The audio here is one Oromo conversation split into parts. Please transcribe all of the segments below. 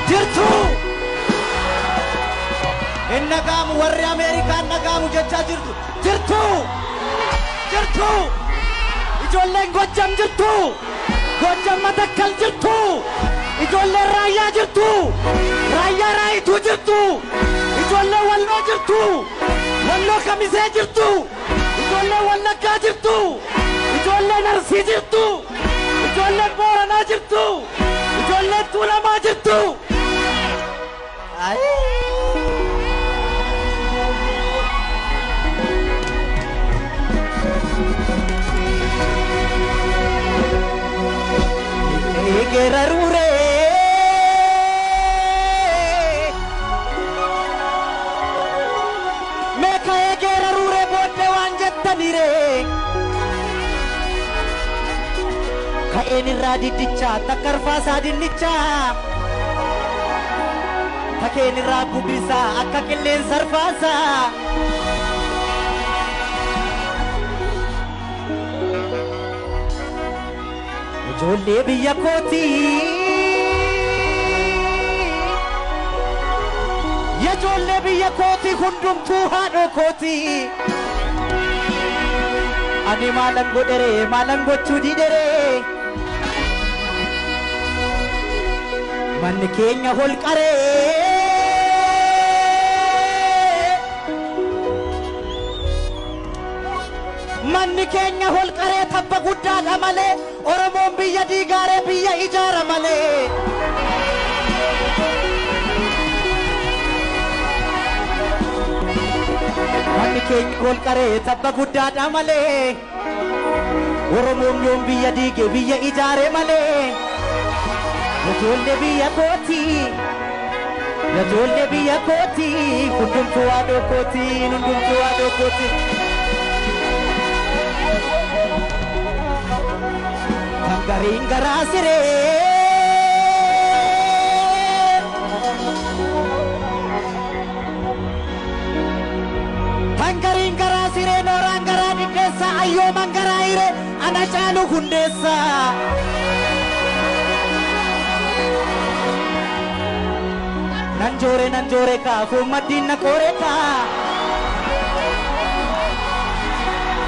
Jirtu innagaamu warri Ameerikaan nagaamu jechaa jirtu. Jirtu, jirtu, ijoolleen Gojjam jirtu, Gojjam Matakkal jirtu, ijoolleen Raayyaa jirtu, Raayyaa Raayituu jirtu, ijoolleen Walloo jirtu, Walloo Kamisee jirtu, ijoolleen Wallaggaa jirtu, ijoolleen Arsii jirtu, ijoolleen Booranaa jirtu, ijoolleen Tuulamaa jirtu. Gerarure meeka gerarure booddee waan jettanire ka'een irraa diddichaa takkarfaasaa dinnichaa takeen irraa bubbisaa akka qilleensa arfaasaa. Ijoollee biyya kootii, ijoollee biyya kootii hundumtuu haadhoo kootii. Ani maalan godheree, maalan gochuu didheree, manni keenya holqaree. Manni keenya holqaree tabba guddaadha malee, Oromoon biyya diigaaree biyya ijaara malee. Manni keenya holqaree tabba guddaadha malee, Oromoon yoom biyya diige biyya ijaare malee. Ijoollee biyya kootii, ijoollee biyya kootii, hundumtuu haadhoo kootii, hundumtuu haadhoo kootii. Gariin garaa siree tan gariin garaa siree nooraan garaa dhidheessa ayyooman garaa hiree ana caalu hundeessa. Nan joore nan joore kaafuu maddiin na qoore kaa.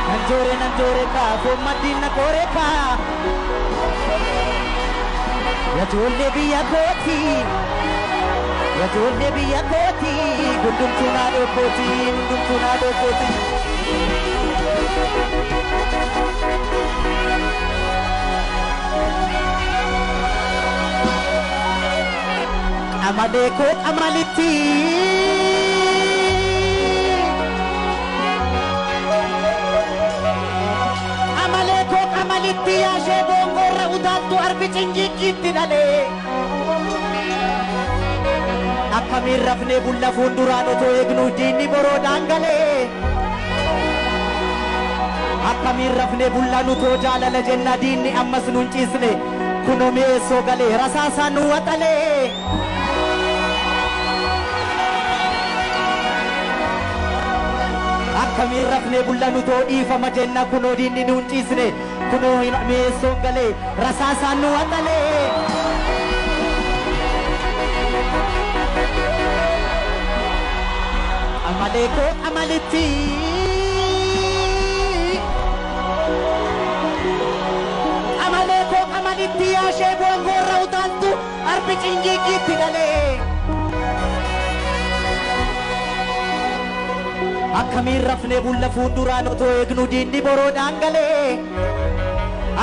Nan joore nan joore kaafuu maddiin na qoore kaa. Ijoollee biyya kootii, ijoollee biyya kootii, hundumtuu naadhoo kootii, hundumtuu naadhoo kootii. Qamalee koo qamalitti. Qamalee koo qamalitti yaashee boongoorra utaaltu arbi cinjiikiitti dhalee. Akkamiin rafnee bulla fuulduraan otoo eegnu diinni boroodhaan galee. Akkamiin rafnee bulla nutoo jaalala jenna diinni ammas nuun ciisne kunoo mi'eessoo galee rasaasaan nu waxalee. Akkamiin rafnee bulla nutoo dhiifama jenna kunoo diinni nuun ciisne kunoo mi'eessoon galee rasaasaan nu waxalee. Qamalee koo qamalitti. Qamalee koo qamalitti yaashee boongoorra utaaltu arbi cinjiikiitti dhalee. Akkamiin rafnee bulla fuulduraan otoo eegnu diinni boroodhaan galee.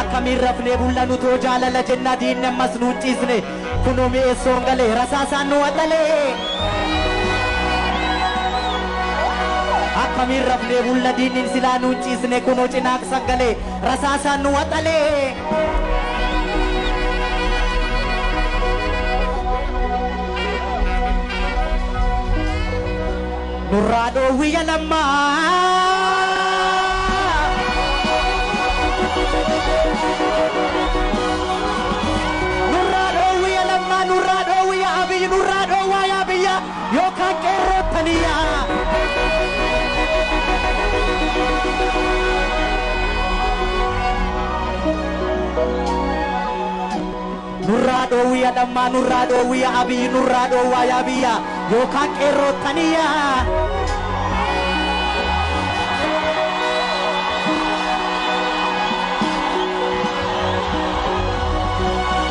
Akkamiin rafnee bulla nutoo jaalala jenna diinni ammas nuun ciisne kunoo mi'eessoon galee rasaasaan nu waxalee. Akkamiin rafnee bulla diinni silaa nuun ciisne kunoo cinaaqsan galee rasaasaan nu waxalee. Nurraa dhoowwiyya lammaa. Nurraa Nurraa dhoowwiya Lammaa, nurraa dhoowwiya Abiyyi, nurraa dhoowwaa yaa biyya yookaan qeerroottaniya.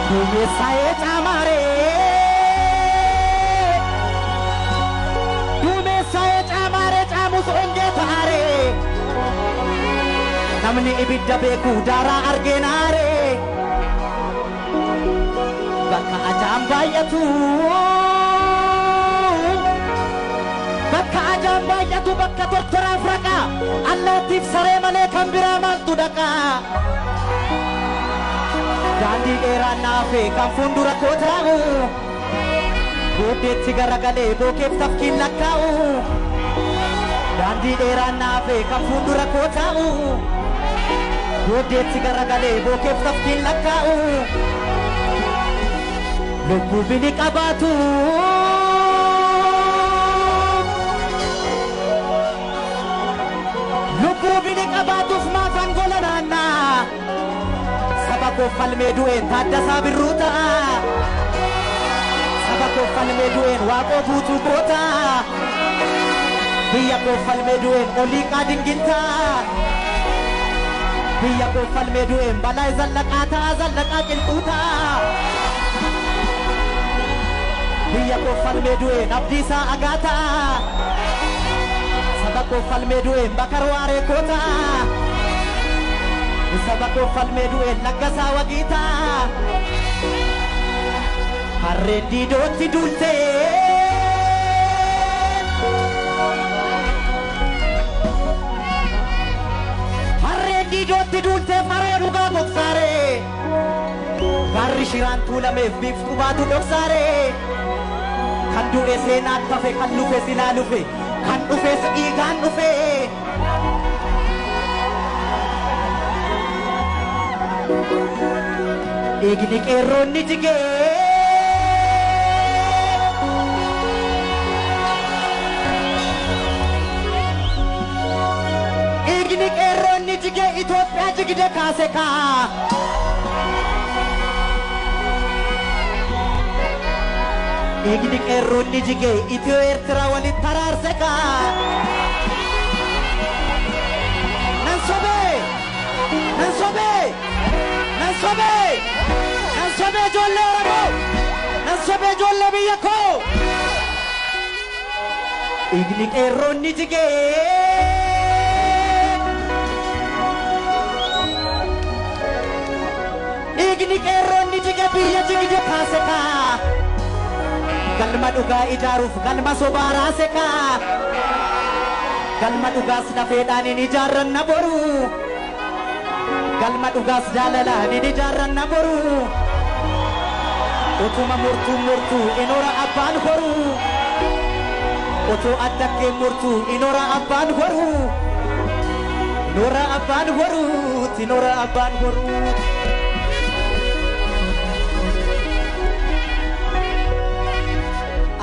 Duumessaa'ee caamaaree, duumessaa'ee caamaaree, caamus ongee ta'aaree, namni ibidda beeku daaraa argeenaaree. Bakka ajaan baay'atu, bakka ajaan baay'atu, bakka tortoraaf raqa, allaattiif saree malee kan biraa maaltu dhaqa? Daandii dheeraan naafee kan fuuldura koo taa'u, booddeetti garagalee bookeef tafkiin lakkaa'u. Daandii dheeraan naafee kan fuuldura koo taa'u, booddeetti garagalee bookeef tafkiin lakkaa'u. Lubbuu bini qabaatu, lubbuu bini qabaatuuf maafan gola naannaa? Saba koo falmee du'een Taaddasaa Birruu ta'a. Saba koo falmee du'een Waaqoo Guutuu goota. Biyya koo falmee du'een Oliiqaa Dingiltaa. Biyya koo falmee du'een Balaa Zallaqaa ta'a, Zallaqaa Qilxuu ta'a. Biyya koo falmee du'een Abdiisaa Agaa ta'a. Saba koo falmee du'een Bakar Waaree koo ta'a. Saba koo falmee du'een Laggasaa Wagii ta'a. Harreen diidootti duultee, harreen diidootti duultee faree dhugaa gogsaaree, gaarri shiraan tuulameef biiftuu baatu dhoksaaree. Kan du'e seenaan tafe, kan lufe silaa lufe, kan dhufes dhiigaan dhufe. Dhiigni qeerroonni jigee, dhiigni qeerroonni jigee Itoophiyaa jigde kaase kaa. Dhiigni qeerroonni jigee Itiyoo Eertiraa walitti araarse kaa. Nan sobee, nan sobee, nan sobee, nan sobee ijoollee Oromoo, nan sobee ijoollee biyya koo. Dhiigni qeerroonni jigee, dhiigni qeerroonni jige biyya jigde kaase kaa. Galma dhugaa ijaaruuf galma sobaa raase kaa. Galma dhugaas lafeedhaan hin ijaarranna boru. Galma dhugaas jaalalaan hin ijaarranna boru. Utuma murtuu murtuu inoora abbaan horu. Otoo addaggeen murtuu inoora abbaan horu. Inoora abbaan horu, inoora abbaan horu.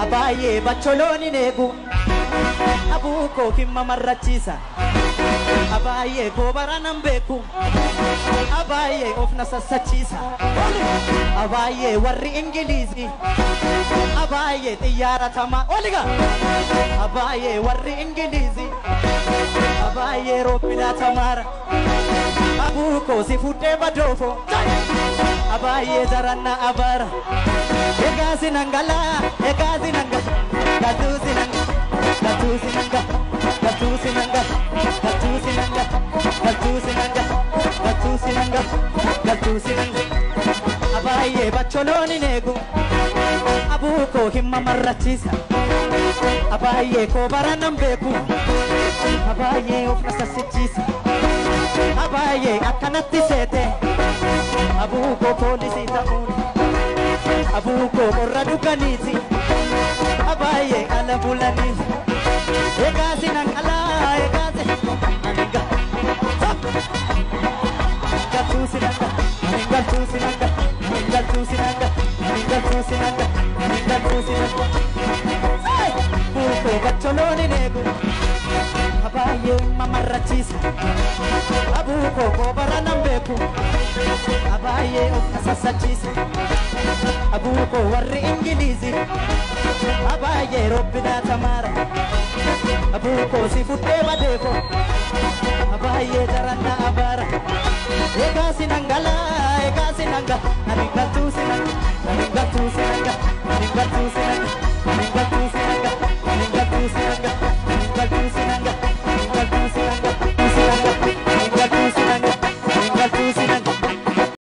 Abaayyee bacholoon hin eegu, abuu koo hin mamarrachiisa. Abaayyee koo bara nan beeku, abaayyee of na sassachiisa. Abaayyee warri Ingiliizii, abaayyee xiyyaara tamaa oliga. Abaayyee warri Ingiliizii, abaayyee roobbinaa tamaara. Abuu koo si fuudhee badoofo, abaayyee jaranna abaara. Egaa sinangala, egaa sinangala, galtuu sinanga, galtuu sinanga, galtuu sinanga, galtuu sinanga, galtuu sinanga, galtuu sinanga, galtuu sinanga. Abaayyee bacholoon hin eegu, abuu koo hin mamarrachiisa. Abaayyee koo bara nan beeku, abaayyee of na sassichiisa. Abaayyee akkanatti seete, abuu koo poolisii ta'uun. Abuu koo qorra dhuganiiti, abaayyee ala bulaniiti. Egaa sinangalaa, egaa sinanga. Galtuu sinanga, galtuu sinanga, galtuu sinanga, galtuu sinanga, galtuu sinanga. Abuu koo bacholoon hin eegu, abaayyee mamarrachiisa. Abuu koo koo bara nan beeku, Abaayee of na sassachiise abuukoo warri Ingiliizi abaayee robbinaa tamaara abuukoo si fudhee badeefo abaayee jaranna abaara egaa sinangala egaa sinanga ani galtuu sinanga ani galtuu sinanga.